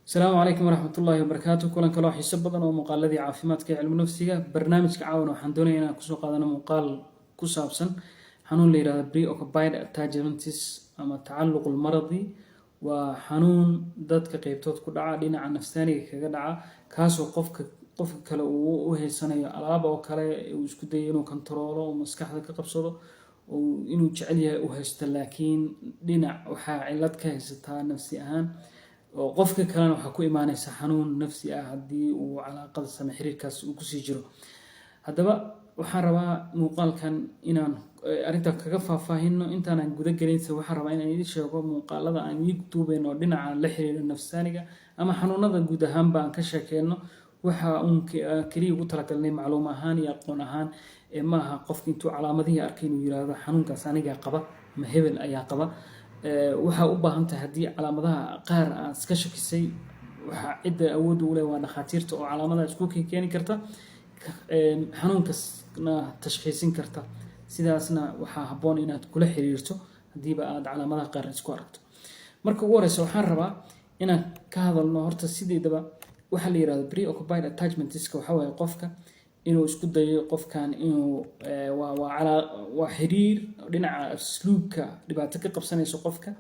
Asalaamu calaykum waraxmatullaahi wabarakaatu. Kulan kaloo xiiso badan oo muuqaaladii caafimaadka ee cilmu nafsiga. Barnaamijka caawana waxaan doonaya inaan kusoo qaadano muuqaal ku saabsan xanuun la yihahdo preoccupied attachments ama tacalluq almaradi. Waa xanuun dadka qeybtood ku dhaca, dhinaca nafsaaniga kaga dhaca, kaasoo qofka kale uu u haysanayo alaab oo kale, uu isku dayo inuu kontaroolo oo maskaxda ka qabsado oo inuu jecel yahay u haysto, laakiin dhinac waxaa cillad ka haysataa nafsi ahaan, oo qofka kalena waxaa ku imaaneysa xanuun nafsi ah haddii uu calaaqada same xiriirkaas uu kusii jiro. Haddaba waxaan rabaa muuqaalkan inaan arrintan kaga faahfaahino. Intaanan guda gelinse, waxaan rabaa inaan idiin sheego muuqaalada aan ii duubeyno oo dhinaca la xiriira nafsaaniga ama xanuunada guud ahaanba aan ka sheekeyno. Waxa uun keliya ugu talagalnay macluum ahaan iyo aqoon ahaan ee maaha qofka intuu calaamadihii arkay inuu yiraahdo xanuunkaas anigaa qaba ama hebel ayaa qaba. Waxaa u baahan tahay, haddii calaamadaha qaar aad iska shakisay, waxaa cidda awoodda u leh waa dhakhaatiirta oo calaamadaha isku keeni karta, xanuunkasna tashkhiisin karta. Sidaasna waxaa habboon inaad kula xiriirto haddiiba aad calaamadaha qaar isku aragto. Marka ugu horeysa, waxaan rabaa inaan ka hadalno horta sideedaba waxaa la yirahdo preoccupied attachmentska. Waxaa waaye qofka inuu isku dayo qofkan inuu waa xiriir dhinaca asluubka dhibaato ka qabsanayso qofka,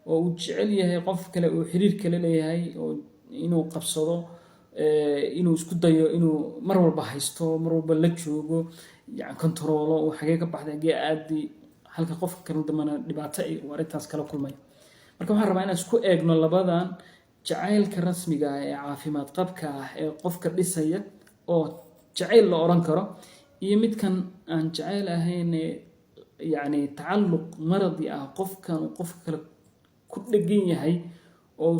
oo uu jecel yahay qof kale uu xiriir kale leeyahay oo inuu qabsado, inuu isku dayo inuu mar walba haysto, mar walba la joogo, yani kontaroolo, uu xagee ka baxday, xagee aadi, halka qofka kale dambana dhibaato ay uu arrintaas kala kulmayo. Marka waxaan rabaa inaan isku eegno labadan: jacaylka rasmiga ah ee caafimaad qabka ah ee qofka dhisaya oo jacayl la oran karo, iyo midkan aan jacayl ahayn ee yacni tacalluq maradi ah, qofkan uu qofka kale ku dhegan yahay oo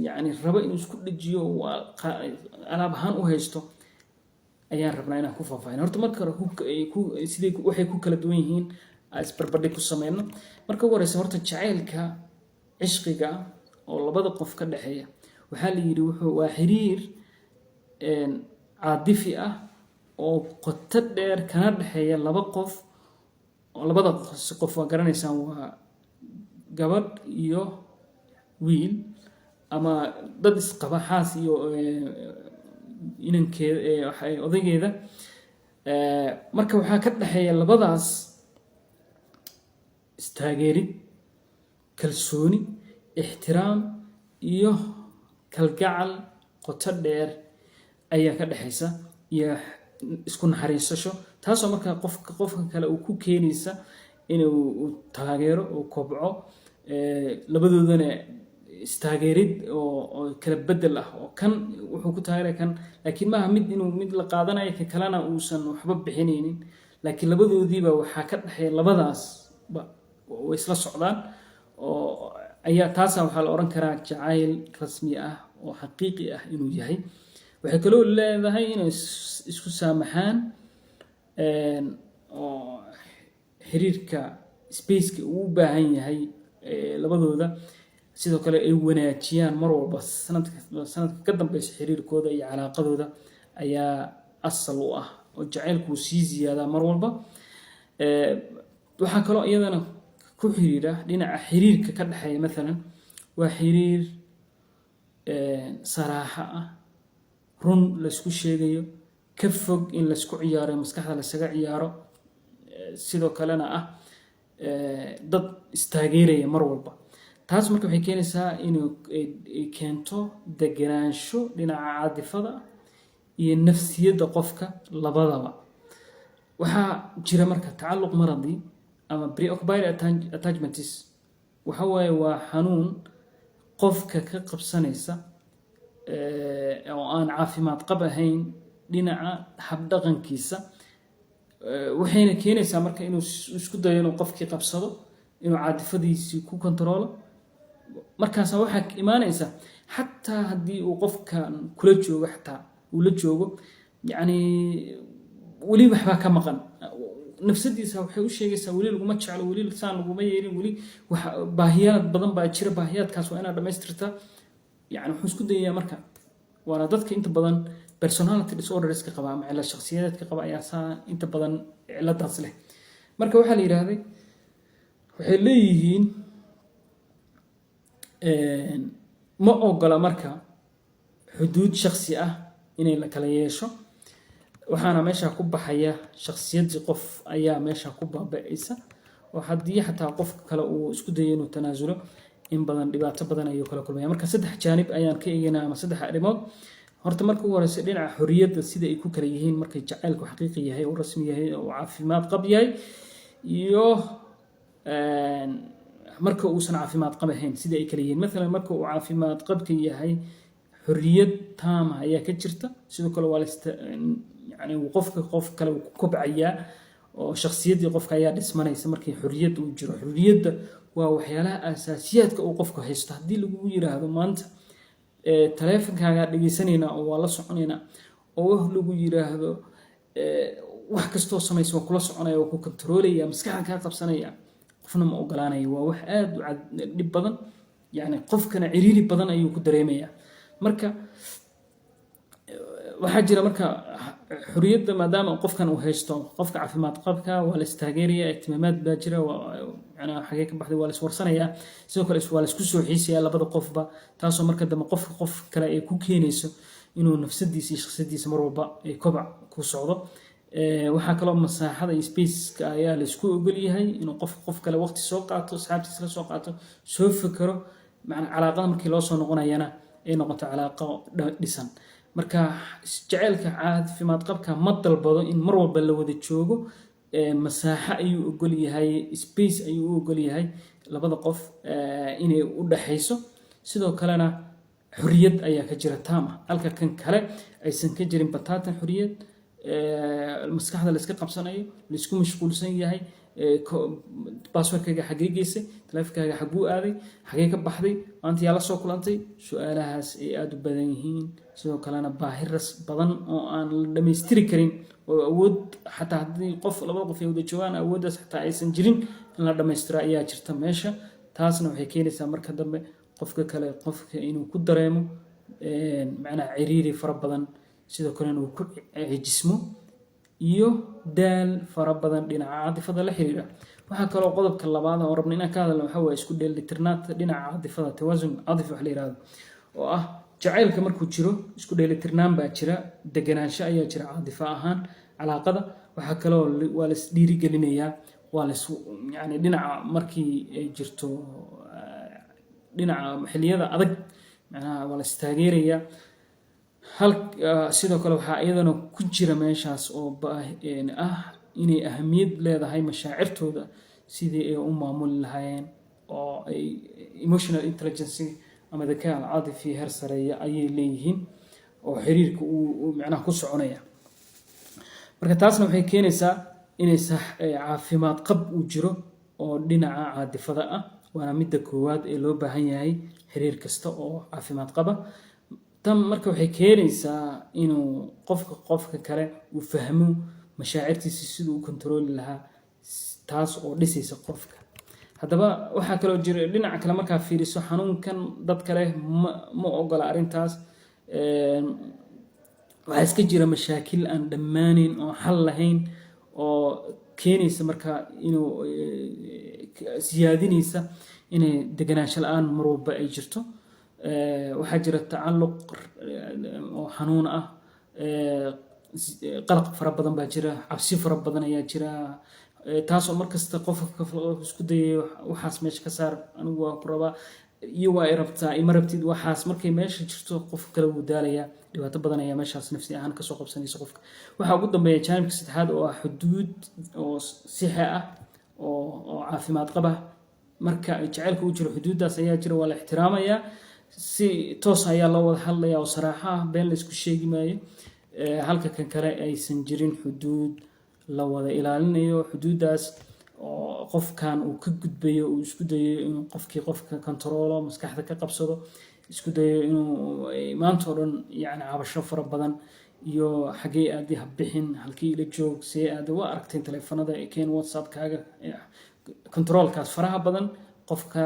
yacni rabo inuu isku dhejiyo, uu alaab ahaan u haysto, ayaan rabnaa inaan ku faahfaahin. Horta marka hore siday waxay ku kala duwan yihiin aan isbarbardhig ku sameyno. Marka ugu horeysa, horta jacaylka cishqiga ah oo labada qof ka dhexeeya waxaa la yidhi wuxuu waa xiriir caadifi ah oo qoto dheer kana dhexeeya laba qof, oo labada qof waa garanaysaan, waa gabadh iyo wiil ama dad isqaba, xaas iyo inankeeda, odaygeeda. Marka waxaa ka dhexeeya labadaas istaageerid, kalsooni, ixtiraam iyo kalgacal qoto dheer ayaa ka dhexaysa, iyo isku naxariisasho, taasoo markaa qofka qofka kale uu ku keenaysa inuu uu taageero, uu kobco, labadoodana istaageerid oo kala bedel ah, oo kan wuxuu ku taageeraya kan, laakiin maaha mid inuu mid la qaadanayo, ka kalena uusan waxba bixinaynin, laakiin labadoodiiba waxaa ka dhexeeya labadaasba way isla socdaan oo ayaa taasa waxaa la oran karaa jacayl rasmi ah oo xaqiiqi ah inuu yahay. Waxay kaloo leedahay inay isku saamaxaan oo xiriirka spaceka uu u baahan yahay labadooda, sidoo kale ay wanaajiyaan mar walba sanadka sanadka ka dambeysa xiriirkooda iyo calaaqadooda ayaa asal u ah, oo jacaylku uu sii ziyaadaa mar walba. Waxaa kaloo iyadana ku xiriira dhinaca xiriirka ka dhexeeya, mathalan waa xiriir saraaxo ah, run laysku sheegayo, ka fog in laysku ciyaaro, maskaxda laysaga ciyaaro, sidoo kalena ah dad istaageeraya mar walba. Taas marka waxay keenaysaa inuu ay keento degenaansho dhinaca caadifada iyo nafsiyadda qofka labadaba. Waxaa jira marka tacalluq maradi ama preoccupied attachments. Waxa waaye waa xanuun qofka ka qabsanaysa oo aan caafimaad qab ahayn dhinaca habdhaqankiisa. Waxayna keenaysaa marka inuu isku dayo inuu qofkii qabsado, inuu caadifadiisii ku kontaroolo. Markaasa waxaa imaanaysa, xataa haddii uu qofkan kula joogo, xataa uu la joogo, yacni weli waxbaa ka maqan. Nafsadiisa waxay u sheegaysaa weli laguma jeclo, weli saan laguma yeelin, weli wax baahiyaad badan baa jira, baahiyaadkaas waa inaad dhamaystirtaa. Yani wuxuu isku dayayaa marka, waana dadka inta badan personality disorderska qaba ama cillad shakhsiyadeedka qaba ayaa saa inta badan cilladaas leh. Marka waxaa la yidhaahday waxay leeyihiin ma ogola marka Xuduud shaksi ah inay la kala yeesho. Waxaana meesha ku baxaya shakhsiyaddii qof ayaa meesha ku baaba'aysa, oo haddii xataa qofka kale uu isku dayo inuu tanaasulo, in badan dhibaato badan ayuu kala kulmaya. Marka saddex jaanib ayaan ka eegaynaa ama saddex arrimood. Horta marka ugu horeysa, dhinaca xorriyadda, sida ay ku kala yihiin markay jacaylku xaqiiqi yahay oo rasmi yahay oo caafimaad qab yahay iyo marka uusan caafimaad qab ahayn, sida ay kala yihiin. Maalan, marka uu caafimaad qabka yahay, xorriyad taama ayaa ka jirta. Sidoo kale waa lasta yani qofka qof kale uu ku kobcayaa oo shakhsiyaddii qofka ayaa dhismanaysa markii xorriyad uu jiro. Xorriyadda waa waxyaalaha asaasiyaadka uu qofku haysto. Haddii lagugu yiraahdo maanta taleefonkaagaa dhegeysanaynaa oo waa la soconaynaa, oo wax lagu yiraahdo wax kastoo samaysa waa kula soconaya, waa ku kontaroolaya, maskaxda kaa qabsanaya, qofna ma ogolaanaya. Waa wax aada u dhib badan, yani qofkana ciriiri badan ayuu ku dareemayaa. Marka waxaa jira marka xorriyadda maadaama qofkan uu haysto, qofka caafimaad qabka waa la istaageeraya, ihtimaamaad baa jira, macnaha xagee ka baxday, waa la iswarsanayaa. Sidoo kale waa la isku soo xiisaya labada qofba, taasoo marka dambe qofka qof kale ay ku keenayso inuu nafsadiisa iyo shakhsiyadiisa mar walba ay kobac ku socdo. Waxaa kaloo masaaxada iyo spaceka ayaa la isku ogol yahay inuu qof qof kale waqti soo qaato, asxaabtiisa la soo qaato, soo fekero, macnaa calaaqada markii loo soo noqonayana ay noqoto calaaqo dhisan. Marka jaceylka caafimaad qabka ma dalbado in mar walba la wada joogo. Masaaxo ayuu ogol yahay, space ayuu u ogol yahay labada qof inay u dhaxayso. Sidoo kalena xorriyad ayaa ka jira taama, halka kan kale aysan ka jirin bataatan xorriyad. Maskaxda la iska qabsanayo, laisku mashquulsan yahay, passwordkayga xagee geysay, taleefonkaaga xaguu aaday, xagee ka baxday, maanta yaa la soo kulantay, su-aalahaas ay aada u badan yihiin. Sidoo kalena baahi ras badan oo aan la dhammaystiri karin oo awood xataa haddii qof labada qof ay wada joogaan awooddaas xataa aysan jirin in la dhammaystiro ayaa jirta meesha. Taasna waxay keenaysaa marka dambe qofka kale qofka inuu ku dareemo macnaha ciriiri fara badan, sidoo kalena uu ku cijismo iyo daal fara badan dhinaca caatifada la xiriira. Waxaa kaloo qodobka labaad oo rabna inaan ka hadalno waxaa waaye isku dheelitirnaanta dhinaca caatifada, tawaasun caatifi wax la yihahdo, oo ah jacaylka markuu jiro isku dheelitirnaan baa jira, deganaansho ayaa jira caatifo ahaan calaaqada. Waxaa kaloo waa la is dhiirigelinayaa, waa las yani dhinaca markii ay jirto dhinaca xilliyada adag, macnaha waa la is taageerayaa. Hal sidoo kale waxaa iyadana ku jira meeshaas oo ah inay ahamiyad leedahay mashaacirtooda sidii ay u maamuli lahaayeen, oo ay emotional intelligence ama dakaa alcaatifi heer sareeya ayay leeyihiin oo xiriirka uu macnaha ku soconaya. Marka taasna waxay keenaysaa inay sax caafimaad qab uu jiro oo dhinaca caatifada ah, waana midda koowaad ee loo baahan yahay xiriir kasta oo caafimaad qaba. Tan marka waxay keenaysaa inuu qofka qofka kale uu fahmo mashaacirtiisa siduu u kontarooli lahaa, taas oo dhisaysa qofka. Haddaba waxaa kaloo jira dhinaca kale markaa fiiriso, xanuunkan dad kale ma ogola arrintaas. Waxaa iska jira mashaakil aan dhammaaneyn oo xal lahayn oo keenaysa marka inuu siyaadinaysa inay deganaansho la-aan mar walba ay jirto. Waxaa jira tacalluq oo xanuun ah, qalaq fara badan baa jira, cabsi fara badan ayaa jira, taasoo markasta qofka isku dayayo waxaas meesha ka saar, anigu waa ku rabaa iyo waa i rabtaa, ima rabtid. Waxaas markay meesha jirto, qofka kale wuu daalayaa, dhibaato badan ayaa meeshaas nafsi ahaan kasoo qabsanaysa qofka. Waxaa ugu dambeeya jaanibka saddexaad oo ah xuduud oo sixa ah oo caafimaad qaba. Marka jacaylka uu jiro, xuduuddaas ayaa jira, waa la ixtiraamayaa, si toos ayaa loo wada hadlaya oo saraaxo ah, been la isku sheegi maayo. Halka kan kale aysan jirin xuduud la wada ilaalinayo, xuduuddaas oo qofkan uu ka gudbayo, uu isku dayo inuu qofkii qofka kontaroolo, maskaxda ka qabsado, isku dayo inuu maanta oo dhan yani cabasho fara badan iyo xagee aadi, ha bixin, halkii ila joog, see aada, waa aragteen taleefanada, keen WhatsAppkaaga, kontaroolkaas faraha badan qofka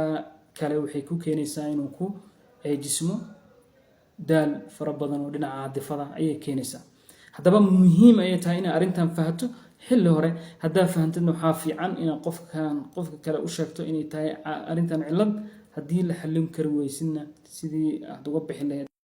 kale waxay ku keenaysaa inuu ku ceejismo, daal fara badan oo dhinaca caadifada ayay keenaysaa. Haddaba muhiim ayay tahay inay arrintan fahanto xilli hore. Haddaa fahantidna, waxaa fiican inaad qofkan qofka kale u sheegto inay tahay arrintan cillad. Haddii la xallin kari weysidna, sidii aad uga bixi lahayd.